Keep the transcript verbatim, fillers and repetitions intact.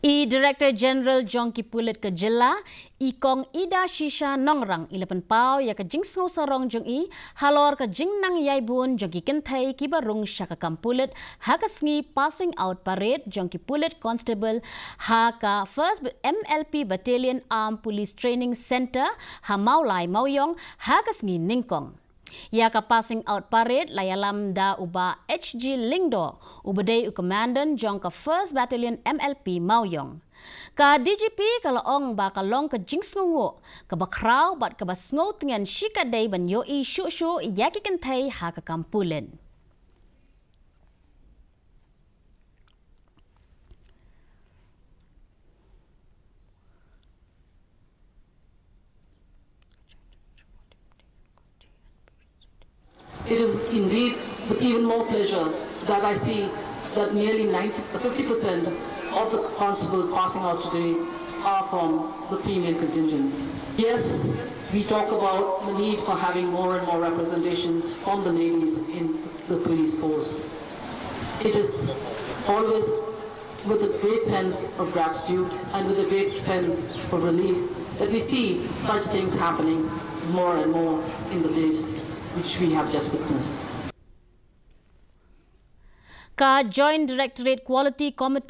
I Director General jong ki pulit ka jylla, i Kong Idashisha Nongrang, i la pynpaw ïa ka jingsngewsarong jong i halor ka jingnang ïaibun jong ki kynthei kiba rung sha ka kam pulit ha ka sngi passing out parade jong ki pulit constable ha ka First M L P Battalion Armed Police Training Centre ha Mawlai Mawiong ha ka sngi nyngkong. Ïa ka passing out parade la ïalam da u Bah H G Lyngdoh, uba dei u Commandant jong ka First Battalion M L P Mawiong. Ka D G P ka la ong ba ka long ka jingsngewnguh kaba khraw bad kaba sngewtngen shikatdei ban ïohi shuh shuh ïa ki kynthei ha ka kam pulit. It is indeed with even more pleasure that I see that nearly ninety, fifty percent of the constables passing out today are from the female contingent. Yes, we talk about the need for having more and more representations from the ladies in the police force. It is always with a great sense of gratitude and with a great sense of relief that we see such things happening more and more in the days which we have just witnessed. Ka Joint Directorate Quality Committee